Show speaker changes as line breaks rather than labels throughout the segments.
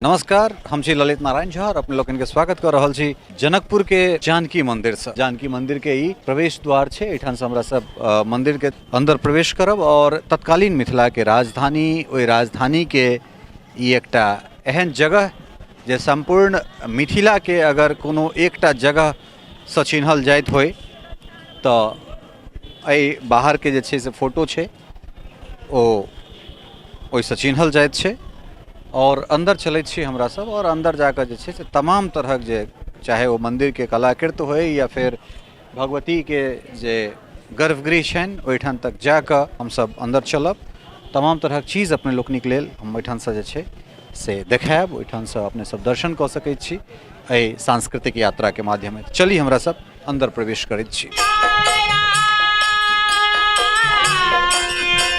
नमस्कार, हम छी ललित नारायण झा और अपने लोकनि के स्वागत कर रहल छी जनकपुर के जानकी मंदिर से। जानकी मंदिर के ई प्रवेश द्वार छै, एहिठाम से हमरा सब मंदिर के अंदर प्रवेश करब और तत्कालीन मिथिला के राजधानी, ओहि राजधानी के ई एकटा एहन जगह जे संपूर्ण मिथिला के अगर कोनो एकटा जगह से चिन्हल जाइत होय तऽ एहि बाहर के जे छै से फोटो छै, ओ ओहिसँ चिन्हल जाइत छै। आओर अन्दर चलैत छी हमरा सब आओर अन्दर जाकऽ जे छै से तमाम तरहक जे चाहे ओ मन्दिरके कलाकृत होइ या फेर भगवतीके जे गर्भगृह छनि ओहिठाम तक जाकऽ हमसब अन्दर चलब। तमाम तरहक चीज अपने लोकनिक लेल हम ओहिठामसँ जे छै से देखायब, ओहिठामसँ अपने सब दर्शन कऽ सकैत छी एहि सांस्कृतिक यात्राके माध्यमे। चली हमरा सब अन्दर प्रवेश करैत छी।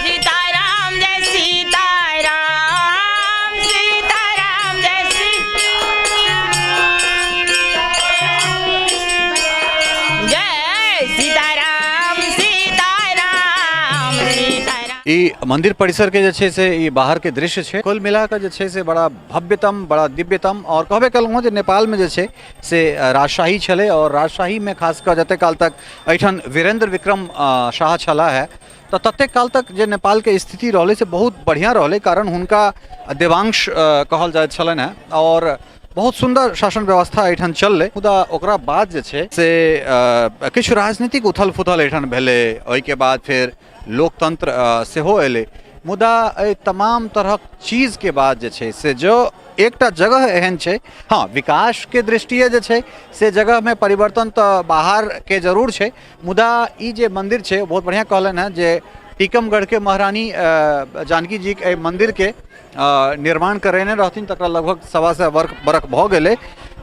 सीताराम जय सीताराम, सीताराम जय जय सीताराम, सीताराम सीताराम।
ई मंदिर परिसर के जे छै से ई बाहर के दृश्य छै। कुल मिला कऽ जे छै से बड़ा भव्यतम, बड़ा दिव्यतम। और कहबे कलहुँ हँ जे नेपाल में जे छै से राजशाही छलै और राजशाहीमे खास कऽ जतेक काल तक एहिठाम वीरेंद्र विक्रम शाह छलाह है तऽ ततेक काल तक जे नेपालके स्थिति रहलै से बहुत बढ़िआँ रहलै, कारण हुनका देवांश कहल जाइत छलनि हेँ और बहुत सुन्दर शासन व्यवस्था एहिठाम चललै। मुदा ओकरा बाद जे छै से किछु राजनीतिक उथल पुथल एहिठाम भेलै, ओहिके बाद फेर लोकतंत्र सेहो एलै। मुदा एहि तमाम तरहक चीजके बाद जे छै से जो एकटा जगह एहन छै, हँ विकासके दृष्टिए जे छै से जगहमे परिवर्तन तऽ बाहरके जरूर छै, मुदा ई जे मन्दिर छै बहुत बढ़िआँ कहलनि हेँ जे टीकमगढ़के महारानी जानकी जीके एहि मन्दिरके निर्माण करेने रहथिन, तकरा लगभग 125 बरख भऽ गेलै।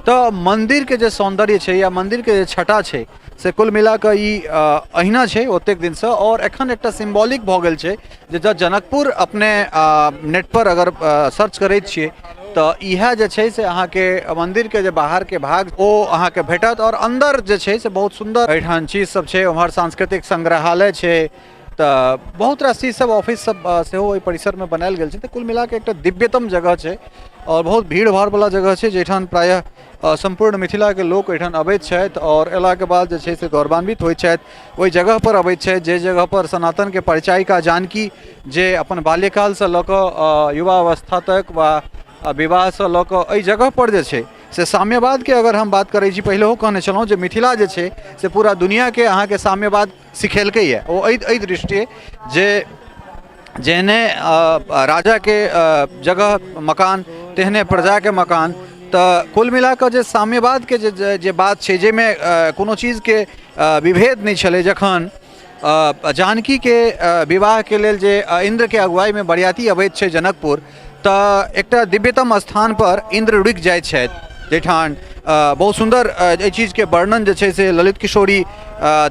तऽ मन्दिरके जे सौन्दर्य छै या मन्दिरके जे छटा छै से कुल मिलाकऽ ई अहिना छै ओतेक दिनसँ। आओर एखन एकटा सिम्बॉलिक भऽ गेल छै जे जँ जनकपुर अपने नेटपर अगर सर्च करै छियै तऽ इएह जे छै से अहाँके मन्दिरके जे बाहरके भाग ओ अहाँके भेटत। आओर अन्दर जे छै से बहुत सुन्दर एहिठाम चीज सब छै, ओम्हर सांस्कृतिक संग्रहालय छै, तऽ बहुत रास चीज सब ऑफिस सब सेहो ओहि परिसरमे बनायल गेल छै। तऽ कुल मिलाकऽ एकटा दिव्यतम जगह छै आओर बहुत भीड़ भाड़वला जगह छै जाहिठाम प्रायः सम्पूर्ण मिथिलाके लोक एहिठाम अबैत छथि आओर अयलाके बाद जे छै से गौरवान्वित होइत छथि, ओहि जगहपर अबैत छथि जे जगहपर सनातनके परिचायिका जानकी जे अपन बाल्यकालसँ लऽ कऽ युवा अवस्था तक वा विवाहसँ लऽ कऽ एहि जगहपर जे छै से साम्यवादके अगर हम बात करै छी, पहिलहो कहने छलहुँ जे मिथिला जे छै से पूरा दुनिआँके अहाँके साम्यवाद सिखेलकैए। ओ एहि दृष्टिए जे जेहने राजाके जगह मकान तेहने प्रजाके मकान, तऽ कुल मिलाकऽ जे साम्यवादके जे जे बात छै जाहिमे कोनो चीजके विभेद नहि छलै। जखन जानकीके विवाहके लेल जे इन्द्रके अगुवाइमे बरियाती अबैत छै जनकपुर, तऽ एकटा दिव्यतम स्थानपर इन्द्र रुकि जाइत छथि जाहिठाम बहुत सुन्दर एहि चीजके वर्णन जे छै से ललित किशोरी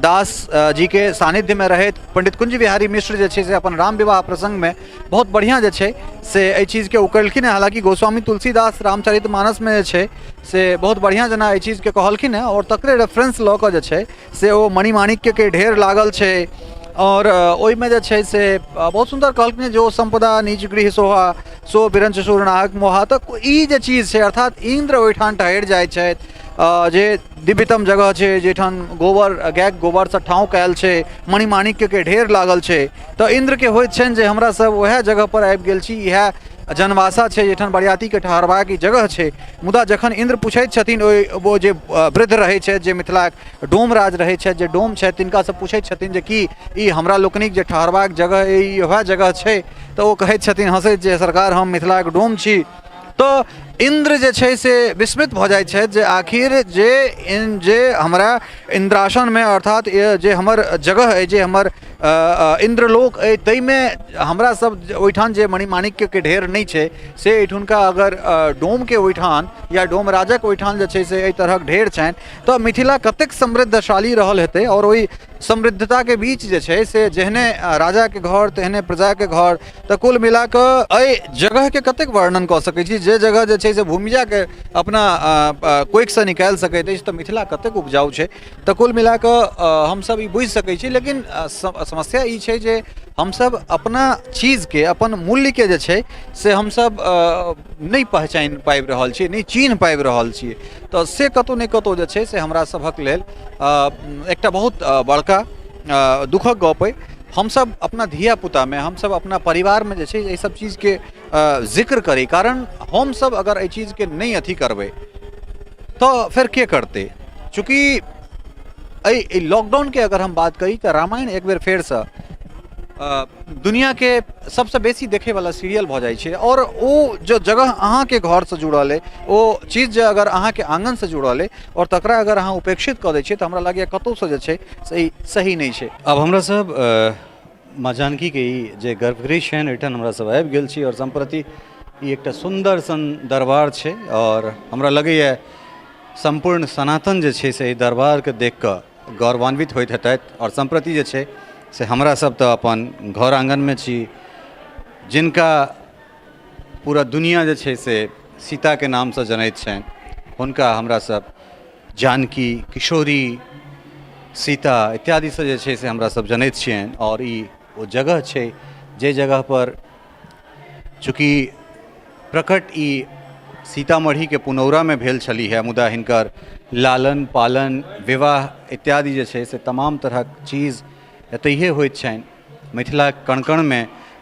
दास जीके सानिध्यमे रहैत पंडित कुंज बिहारी मिश्र जे छै से अपन राम विवाह प्रसङ्गमे बहुत बढ़िआँ जे छै से एहि चीजके ओ केलखिन हेँ। हालाँकि गोस्वामी तुलसीदास रामचरित मानसमे जे छै से बहुत बढ़िआँ जेना एहि चीजके कहलखिन हेँ आओर तकरे रेफरेंस लऽ कऽ जे छै से ओ मणिमाणिक्यके ढेर लागल छै आओर ओहिमे जे छै से बहुत सुन्दर कहलखिन जे ओ सम्पदा निज गृह सोहा सो बिरंच सुर नाहक मोहा। तऽ ई जे चीज छै अर्थात इन्द्र ओहिठाम ठहरि जाइ छथि जे दिव्यतम जगह छै जाहिठाम गोबर गायके गोबरसँ ठाँव कयल छै, मणिमाणिक्यके ढेर लागल छै, तऽ इन्द्रके होइत छनि जे हमरा सब वएह जगहपर आबि गेल छी, इएह जनवासा छै जाहिठाम बरियातीके ठहरबाक ई जगह छै। मुदा जखन इन्द्र पुछैत छथिन ओहि ओ जे वृद्ध रहै छथि जे मिथिलाक डोमराज रहै छथि, जे डोम छथि, तिनकासँ पुछैत छथिन जे की ई हमरा लोकनिक जे ठहरबाक जगह अइ ई वएह जगह छै? तऽ ओ कहैत छथिन हँसैत जे सरकार हम मिथिलाक डोम छी। तऽ इन्द्र जे छै से विस्मित भऽ जाइ छथि जे आखिर जे जे हमरा इन्द्रासनमे अर्थात जे हमर जगह अइ जे हमर इन्द्रलोक अइ ताहिमे हमरा सब ओहिठाम जे मणिमाणिक्यके ढेर नहि छै से एहिठुनका अगर डोमके ओहिठाम या डोमराजक ओहिठाम जे छै से एहि तरहक ढेर छनि तऽ मिथिला कतेक समृद्धशाली रहल हेतै। आओर ओहि समृद्धताके बीच जे छै से जेहने राजाके घर तेहने प्रजाके घर, तऽ कुल मिलाकऽ एहि जगहके कतेक वर्णन कऽ सकै छी जे जगह जे छै से भूमिजाके अपना कोखिसँ निकालि सकैत अछि, तऽ मिथिला कतेक उपजाउ छै। तऽ कुल मिलाकऽ हमसब ई बुझि सकै छी। लेकिन समस्या ई छै जे हमसभ अपना चीजके, अपन मूल्यके जे छै से हमसभ नहि पहचानि पाबि रहल छियै, नहि चिन्ह पाबि रहल छियै। तऽ से कतहु ने कतहु जे छै से हमरा सभक लेल एकटा बहुत बड़का दुःखक गप अइ। हमसभ अपना धियापुतामे, हमसभ अपना परिवारमे जे छै एहि सब चीजके जिक्र करी, कारण हमसभ अगर एहि चीजके नहि अथी करबै तऽ फेर के करतै? चूँकि एहि लॉकडाउनके अगर हम बात करी तऽ रामायण एक बेर फेरसँ दुनिआँके सबसँ बेसी देखैवला सीरियल भऽ जाइ छै। आओर ओ जो जगह अहाँके घरसँ जुड़ल अइ, ओ चीज जे अगर अहाँके आङ्गनसँ जुड़ल अइ आओर तकरा अगर अहाँ उपेक्षित कऽ दै छियै, तऽ हमरा लागैए कतहुसँ जे छै से ई सही नहि छै। आब हमरा सब माँ जानकीके ई जे गर्भगृह छनि, एहिठाम हमरा सब आबि गेल छी आओर सम्प्रति ई एकटा सुन्दर सन दरबार छै। आओर हमरा लगैए सम्पूर्ण सनातन जे छै से एहि दरबारके देख कऽ गौरवान्वित होइत हेतथि। आओर सम्प्रति जे छै से हमरा सब तऽ अपन घर आङ्गनमे छी, जिनका पूरा दुनिया जे छै से सीताके नामसँ जनैत छनि, हुनका हमरा सब जानकी, किशोरी, सीता इत्यादिसँ जे छै से हमरा सब जनैत छियनि। आओर ई ओ जगह छै जे जगहपर चूँकि प्रकट ई सीतामढ़ीके पुनौरामे भेल छलीह है, मुदा हिनकर लालन पालन, विवाह इत्यादि जे छै से तमाम तरहक चीज एतहिए होइत छनि। मिथिलाक कण कणमे,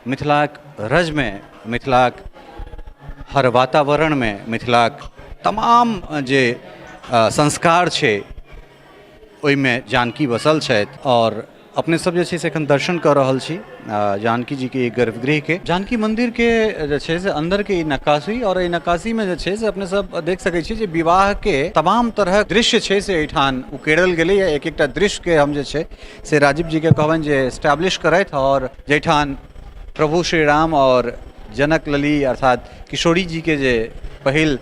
मिथिलाक रजमे, मिथिलाक हर वातावरणमे, मिथिलाक तमाम जे संस्कार छै ओहिमे जानकी बसल छथि। आओर अपने सब जे छै से एखन दर्शन कऽ रहल छी जानकी जीके गर्भगृहके। जानकी मन्दिरके जे छै से अन्दरके ई नक्काशी, आओर एहि नक्काशीमे जे छै से अपने सब देख सकै छी जे विवाहके तमाम तरहक दृश्य छै से एहिठाम उकेरल गेलैए। एक एकटा दृश्यके हम जे छै से राजीव जीके कहबनि जे एस्टैब्लिश करथि। आओर जाहिठाम प्रभु श्री राम आओर जनक लली अर्थात किशोरी जीके जे पहिल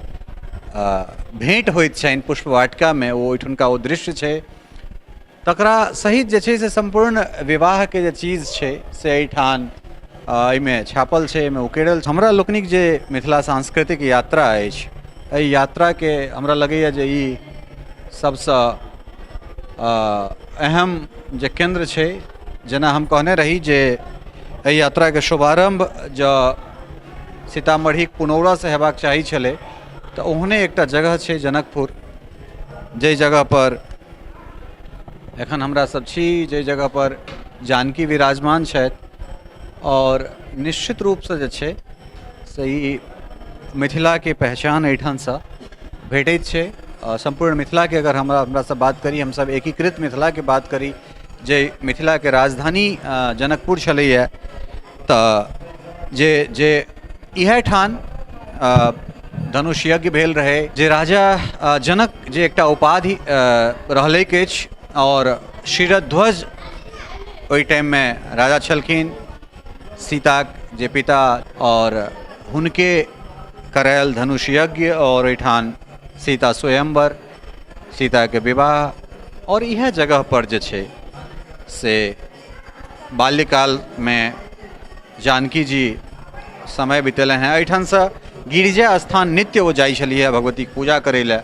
भेँट होइत छनि पुष्प वाटिकामे, ओ ओहिठुनका ओ दृश्य छै, तकरा सहित जे छै से सम्पूर्ण विवाहके जे चीज छै से एहिठाम एहिमे छापल छै, एहिमे उकेरल छै। हमरा लोकनिक जे मिथिला सांस्कृतिक यात्रा अछि, एहि यात्राके हमरा लगैए जे ई सबसँ अहम जे केन्द्र छै, जेना हम कहने रही जे एहि यात्राके शुभारम्भ जँ सीतामढ़ीके पुनौरासँ हेबाक चाही छलै, तऽ ओहने एकटा जगह छै जनकपुर, जाहि जगहपर एखन हमरा सब छी, जाहि जगहपर जानकी विराजमान छथि। आओर निश्चित रूपसँ जे छै से ई मिथिलाके पहचान एहिठामसँ भेटैत छै। सम्पूर्ण मिथिलाके अगर हमरा सब बात करी, हमसब एकीकृत मिथिलाके बात करी, जे मिथिलाके राजधानी जनकपुर छलैए, तऽ जे जे इएह ठाम धनुष यज्ञ भेल रहै, जे राजा जनक जे एकटा उपाधि रहलैक अछि, आओर शिरध्वज ओहि टाइममे राजा छलखिन, सीताक जे पिता, आओर हुनके करायल धनुष यज्ञ आओर ओहिठाम सीता स्वयंवर, सीताके विवाह, आओर इएह जगहपर जे छै से बाल्यकालमे जानकी जी समय बितेलनि हेँ। एहिठामसँ गिरिजा स्थान नित्य ओ जाइ छलियै भगवतीके पूजा करै लए।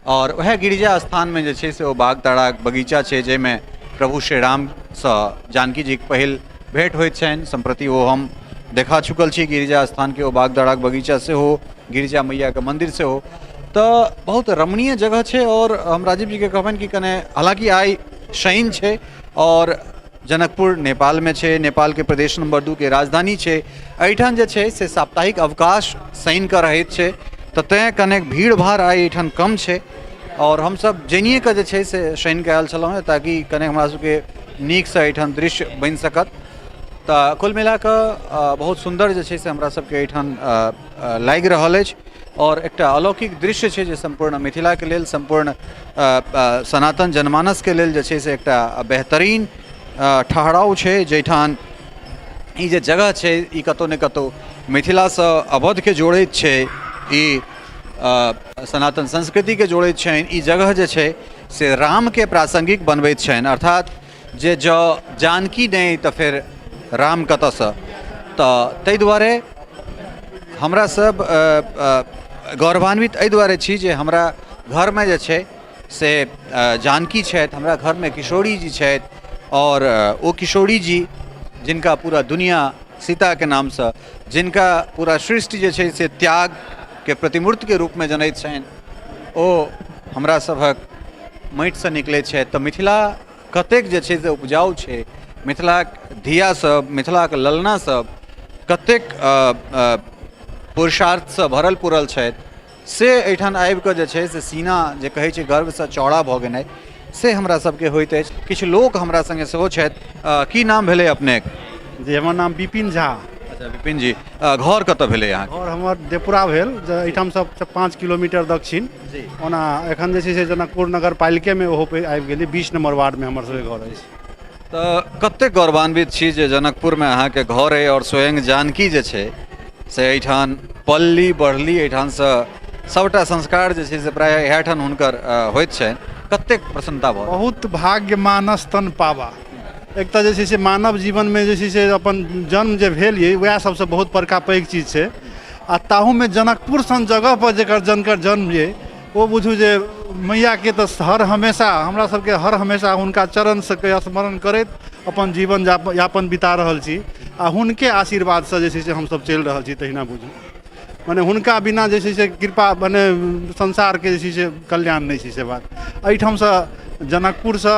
आओर वएह गिरिजा स्थानमे जे छै से ओ बाग ताराक बगीचा छै, जाहिमे प्रभु श्री रामसँ जानकी जीके पहिल भेँट होइत छनि। सम्प्रति ओ हम देखा चुकल छी गिरिजा स्थानके ओ बाग ताराक बगीचा सेहो, गिरिजा मैयाके मन्दिर सेहो, तऽ बहुत रमणीय जगह छै। आओर हम राजीव जीके कहबनि कि कने, हालाँकि आइ शनि छै आओर जनकपुर नेपालमे छै, नेपालके प्रदेश नम्बर 2के राजधानी छै, एहिठाम जे छै से साप्ताहिक अवकाश शनिके रहैत छै, तऽ तैँ कनेक भीड़ भाड़ आइ एहिठाम कम छै। आओर हमसब जानिए कऽ जे छै से शनिके आयल छलहुँ हेँ, ताकि कने हमरा सबके नीकसँ एहिठाम दृश्य बनि सकत। तऽ कुल मिलाकऽ बहुत सुन्दर जे छै से हमरा सबके एहिठाम लागि रहल अछि। आओर एकटा अलौकिक दृश्य छै जे सम्पूर्ण मिथिलाके लेल, सम्पूर्ण सनातन जनमानसके लेल जे छै से एकटा बेहतरीन ठहराव छै, जाहिठाम ई जे जगह छै ई कतहु ने कतहु मिथिलासँ अवधके जोड़ैत छै, ई सनातन संस्कृतिके जोड़ैत छनि, ई जगह जे छै से रामके प्रासङ्गिक बनबैत छनि। अर्थात जे जँ जानकी नहि तऽ फेर राम कतऽसँ? तऽ ताहि दुआरे हमरा सब गौरवान्वित एहि दुआरे छी जे हमरा घरमे जे छै से जानकी छथि, हमरा घरमे किशोरी जी छथि। आओर ओ किशोरी जी जिनका पूरा दुनिया सीताके नामसँ, जिनका पूरा सृष्टि जे छै से त्यागके प्रतिमूर्तिके रूपमे जनैत छनि, ओ हमरा सभक माटिसँ निकलैत छथि। तऽ मिथिला कतेक जे छै से उपजाउ छै, मिथिलाक धिया सब, मिथिलाक ललना सब कतेक पुरुषार्थसँ भरल पुरल छथि, से एहिठाम आबिकऽ जे छै से सीना जे कहै छै गर्वसँ चौड़ा भऽ गेनाइ, से हमरा सबके होइत अछि। किछु लोक हमरा सङ्गे सेहो छथि। की नाम भेलै अपनेक?
जी, हमर नाम विपिन झा।
अच्छा विपिन जी, घर कतऽ भेलै अहाँके?
घर हमर देपुरा भेल, जे एहिठामसँ 5 किलोमीटर दक्षिण।
जी।
ओना एखन जे छै से जनकपुर नगर पालिकेमे ओहो पे आबि गेली, 20 नम्बर वार्डमे हमर सबके घर अछि।
तऽ कतेक गौरवान्वित छी जे जनकपुरमे अहाँके घर अइ आओर स्वयं जानकी जे छै से एहिठाम पलली बढ़ली, एहिठामसँ सभटा संस्कार जे छै से प्रायः इएह ठाम हुनकर होइत छनि, कतेक प्रसन्नता भऽ
बहुत भाग्य मानस तन पावा। एक तऽ जे छै से मानव जीवनमे जे छै से अपन जन्म जे भेल यऽ वएह सबसँ बहुत बड़का पैघ चीज छै, आ ताहूमे जनकपुर सन जगहपर जकर जनकर जन्म यऽ ओ बुझू जे मैयाके तऽ हर हमेशा हमरा सबके हर हमेशा हुनका चरणसँ के स्मरण करैत अपन जीवन यापन बिता रहल छी, आ हुनके आशीर्वादसँ जे छै से हमसब चलि रहल छी। तहिना बुझू मने हुनका बिना जे छै से कृपा मने संसारके जे छै से कल्याण नहि छै, से बात। एहिठामसँ जनकपुरसँ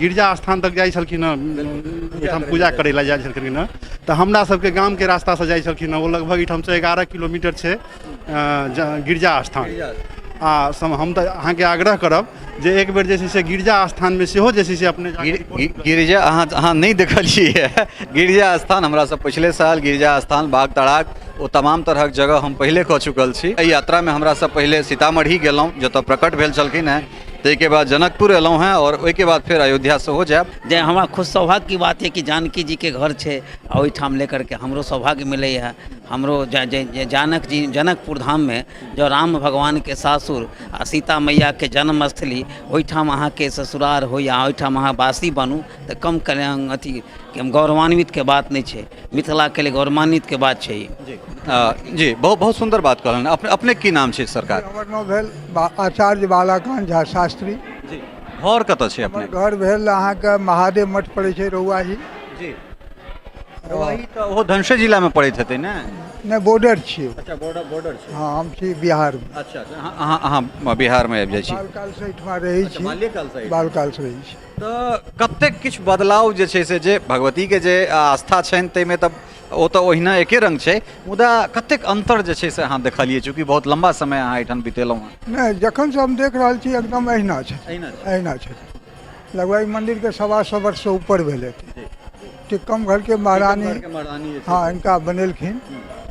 गिरजा स्थान तक जाइ छलखिन हँ, एहिठाम पूजा करै लए जाइ छलखिन हँ, तऽ हमरा सबके गामके रास्तासँ जाइ छलखिन हँ। ओ लगभग एहिठामसँ 11 किलोमीटर छै गिरजा स्थान। आ हम तऽ अहाँके आग्रह करब जे एक बेर जे छै से गिरजा स्थानमे सेहो जे छै से अपने
गिरिजा अहाँ नहि देखलियै गिरिजा स्थान। हमरा सब पिछले साल गिरिजा स्थान, बाग तड़ाग, ओ तमाम तरहक जगह हम पहिले कऽ चुकल छी। एहि यात्रामे हमरा सब पहिले सीतामढ़ी गेलहुँ जतऽ प्रकट भेल छलखिन हेँ, ताहिके बाद जनकपुर एलहुँ हेँ आओर ओहिके बाद फेर अयोध्या सेहो जायब।
जे हमरा खुद सौभाग्य की बात है कि जानकी जी के घर छै आ ओहिठाम लेकर के हमरो सौभाग्य मिलै है। हमरो जानक जी जनकपुर धाममे जँ राम भगवानके सासुर आ सीता मैयाके जन्मस्थली ओहिठाम अहाँके ससुरार होइए, ओहिठाम अहाँ वासी बनू तऽ कम अथी गौरवान्वितके बात नहि छै, मिथिलाके लिए गौरवान्वितके बात छै ई।
जी जी, बहुत बहुत सुन्दर बात कहलनि। अपने की नाम छै सरकार?
हमर नाम भेल आचार्य बालाकान्त झा शास्त्री।
जी, घर कतऽ छै अपने?
घर भेल अहाँके महादेव मठ पड़ै छै रौआही।
जी, रौआही तऽ ओहो धनुषे जिलामे पड़ैत हेतै ने?
नहि, बॉर्डर छियै।
अच्छा, बॉर्डर छै।
हँ, हम छी बिहारमे।
अच्छा अच्छा, अहाँ बिहारमे आबि जाइ छी।
बालकालसँ एहिठमा रहै छी।
बाल्यकालसँ?
बालकालसँ रहै छी।
तऽ कतेक किछु बदलाव जे छै से जे भगवतीके जे आस्था छनि ताहिमे तऽ ओ तऽ ओहिना एके रङ्ग छै, मुदा कतेक अन्तर जे छै से अहाँ देखलियै, चूँकि बहुत लम्बा समय अहाँ एहिठाम बितेलहुँ हँ?
नहि, जखनसँ हम देख रहल छी एकदम अहिना छै, अहिना छै। लगभग एहि मन्दिरके 125 वर्षसँ ऊपर भेल हेतै। टिक्कम घरके महारानी, हँ, हिनका बनेलखिन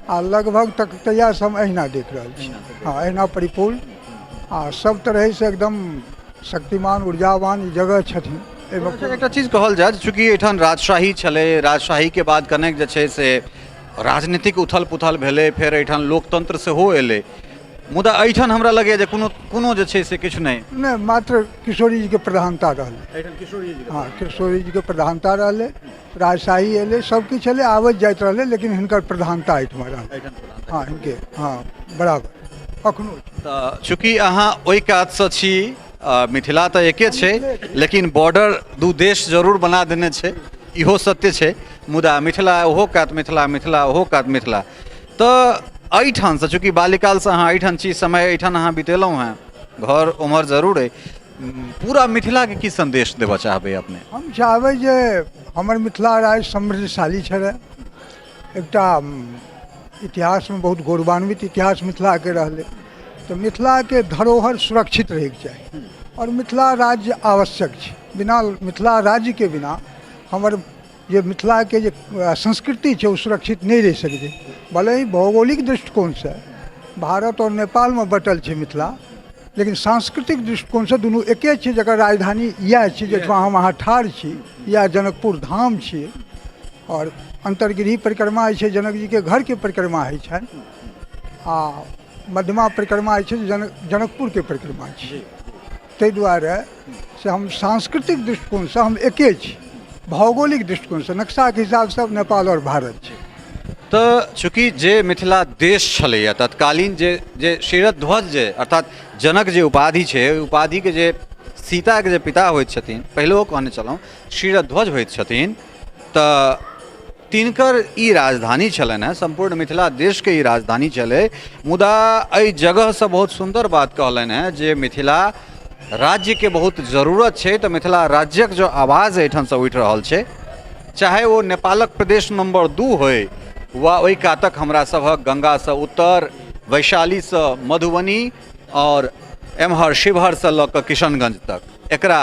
आ लगभग तक तहियासँ हम अहिना देख रहल छी। हँ, अहिना परिपूर्ण आ सब तरहसँ एकदम शक्तिमान ऊर्जावान ई जगह छथिन।
एहिमे एकटा चीज कहल जाय, चूँकि एहिठाम राजशाही छलै, राजशाहीके बाद कनेक जे छै से राजनीतिक उथल पुथल भेलै, फेर एहिठाम लोकतंत्र सेहो एलै, मुदा एहिठाम हमरा लगैए जे कोनो कोनो जे छै से किछु नहि।
नहि, मात्र किशोरीजीके प्रधानता रहलै
एहिठाम, किशोरीजी।
हँ, किशोरीजीके प्रधानता रहलै। राजशाही एलै, सब किछु एलै, आबैत जाइत रहलै, लेकिन हिनकर प्रधानता एहिठमा रहलै। हँ, हिनके, हँ, बराबर अखनो।
तऽ चूँकि अहाँ ओहि कातसँ छी, मिथिला तऽ एके छै लेकिन बॉर्डर दू देश जरूर बना देने छै, इहो सत्य छै, मुदा मिथिला ओहो कात मिथिला, मिथिला ओहो कात मिथिला। तऽ एहिठामसँ चूँकि बाल्यकालसँ अहाँ एहिठाम छी, समय एहिठाम अहाँ बितेलहुँ हेँ, घर ओम्हर जरूर अइ, पूरा मिथिलाके की सन्देश देबऽ चाहबै अपने?
हम चाहबै जे हमर मिथिला राज्य समृद्धशाली छलै, एकटा इतिहासमे बहुत गौरवान्वित इतिहास मिथिलाके रहलै, तऽ मिथिलाके धरोहर सुरक्षित रहैके चाही आओर मिथिला राज्य आवश्यक छै। बिना मिथिला राज्यके बिना हमर जे मिथिलाके जे संस्कृति छै ओ सुरक्षित नहि रहि सकै छै। भले ही भौगोलिक दृष्टिकोणसँ भारत आओर नेपालमे बँटल छै मिथिला, लेकिन सांस्कृतिक दृष्टिकोणसँ दुनू एके छै, जकर राजधानी इएह छी जाहिठाम हम अहाँ ठाढ़ छी, इएह जनकपुर धाम छियै। आओर अन्तर्गृही परिक्रमा होइ छै, जनक जीके घरके परिक्रमा होइ छनि, आ मध्यमा परिक्रमा होइ छै जनकपुरके परिक्रमा छै। ताहि दुआरे से हम सांस्कृतिक दृष्टिकोणसँ हम एके छी, भौगोलिक दृष्टिकोणसँ नक्शाके हिसाबसँ नेपाल आओर भारत छै।
तऽ चूँकि जे मिथिला देश छलैए तत्कालीन जे जे शिरध्वज जे अर्थात जनक जे उपाधि छै, ओहि उपाधिके जे सीताके जे पिता होइत छथिन, पहिलहो कहने छलहुँ, शिरध्वज होइत छथिन, तऽ तिनकर ई राजधानी छलनि हेँ, सम्पूर्ण मिथिला देशके ई राजधानी छलै। मुदा एहि जगहसँ बहुत सुन्दर बात कहलनि हेँ जे मिथिला राज्यके बहुत जरूरत छै, तऽ मिथिला राज्यक जो आवाज एहिठामसँ उठि रहल छै, चाहे ओ नेपालक प्रदेश नम्बर 2 होइ वा ओहि कातक हमरा सभक गङ्गासँ उत्तर वैशालीसँ मधुबनी आओर एम्हर शिवहरसँ लऽ कऽ किशनगञ्ज तक, एकरा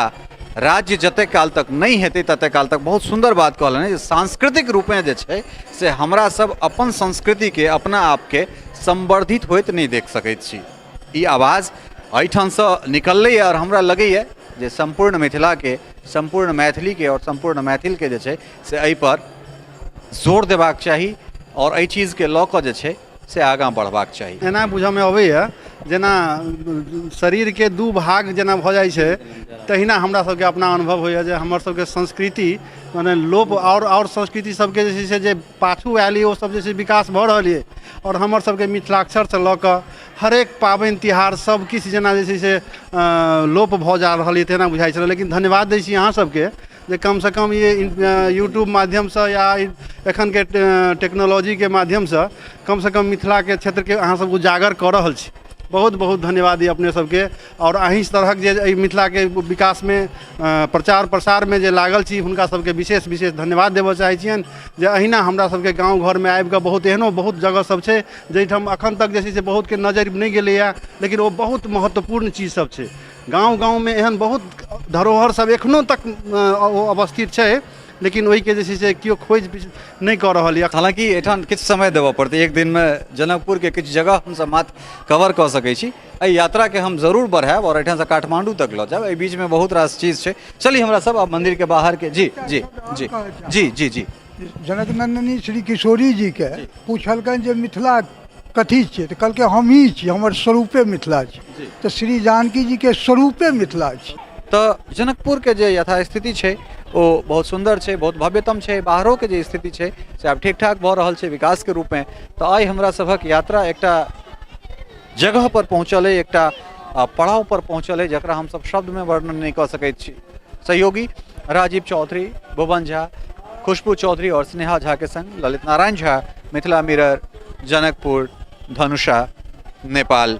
राज्य जतेक काल तक नहि हेतै ततेक काल तक। बहुत सुन्दर बात कहलनि जे सांस्कृतिक रूपेँ जे छै से हमरा सब अपन संस्कृतिके, अपना आपके संवर्धित होइत नहि देख सकैत छी। ई आवाज एहिठामसँ निकललैए आओर हमरा लगैए जे सम्पूर्ण मिथिलाके, सम्पूर्ण मैथिलीके आओर सम्पूर्ण मैथिलके जे छै से एहिपर जोर देबाक चाही आओर एहि चीजके लऽ कऽ जे छै से आगाँ बढ़बाक चाही।
एना बुझऽमे अबैए जेना शरीरके दू भाग जेना भऽ जाइ छै, तहिना हमरा सबके अपना अनुभव होइए जे हमर सबके संस्कृति मने लोप आओर संस्कृति सबके जे छै से जे पाछू आयल यऽ ओ सब जे छै विकास भऽ रहल यऽ, आओर हमर सबके मिथिलाक्षरसँ लऽ कऽ हरेक पाबनि तिहार सब किछु जेना जे छै से लोप भऽ जा रहल यऽ तेना बुझाइ छलै। लेकिन धन्यवाद दै छी अहाँ सबके जे कमसँ कम ई यूट्यूब माध्यमसँ या एखनके टेक्नोलॉजीके माध्यमसँ कमसँ कम मिथिलाके क्षेत्रके अहाँ सब उजागर कऽ रहल छी। बहुत बहुत धन्यवाद अपने सबके, आओर अहीं तरहक जे एहि मिथिलाके विकासमे प्रचार प्रसारमे जे लागल छी हुनका सबके विशेष विशेष धन्यवाद देबऽ चाहै छियनि जे अहिना हमरा सबके गाँव घरमे आबिकऽ बहुत एहनो बहुत जगह सब छै जाहिठाम एखन तक जे छै से बहुतके नजरि नहि गेलैए, लेकिन ओ बहुत महत्वपूर्ण चीज सब छै। गाँव गाँवमे एहन बहुत धरोहर सब एखनो तक ओ अवस्थित छै, लेकिन ओहिके जे छै से केओ खोज नहि कऽ रहल यऽ।
हालाँकि एहिठाम किछु समय देबऽ पड़तै, एक दिनमे जनकपुरके किछु जगह हमसब मात्र कवर कऽ सकै छी। एहि यात्राके हम जरूर बढ़ायब आओर एहिठामसँ काठमाण्डू तक लऽ जायब। एहि बीचमे बहुत रास चीज छै। चली हमरा सब आब मन्दिरके बाहरके। जी जी जी जी जी जी
जनक नंदिनी श्री किशोरी जीके पूछलकनि जे मिथिला कथी छियै, तऽ कहलकै हमही छी, हमर स्वरूपे मिथिला छी। तऽ श्री जानकी जीके स्वरूपे मिथिला छी।
तऽ जनकपुरके जे यथास्थिति छै ओ बहुत सुन्दर छै, बहुत भव्यतम छै। बाहरोके जे स्थिति छै से आब ठीक ठाक भऽ रहल छै विकासके रूपमे। तऽ आइ हमरा सभक यात्रा एकटा जगह पर पहुँचल अइ, एकटा पड़ाव पर पहुँचल अइ जकरा हमसब शब्दमे वर्णन नहि कऽ सकैत छी। सहयोगी राजीव चौधरी, भुवन झा, खुशबू चौधरी और स्नेहा झा के संग ललित नारायण झा, मिथिला मिरर, जनकपुर, धनुषा, नेपाल।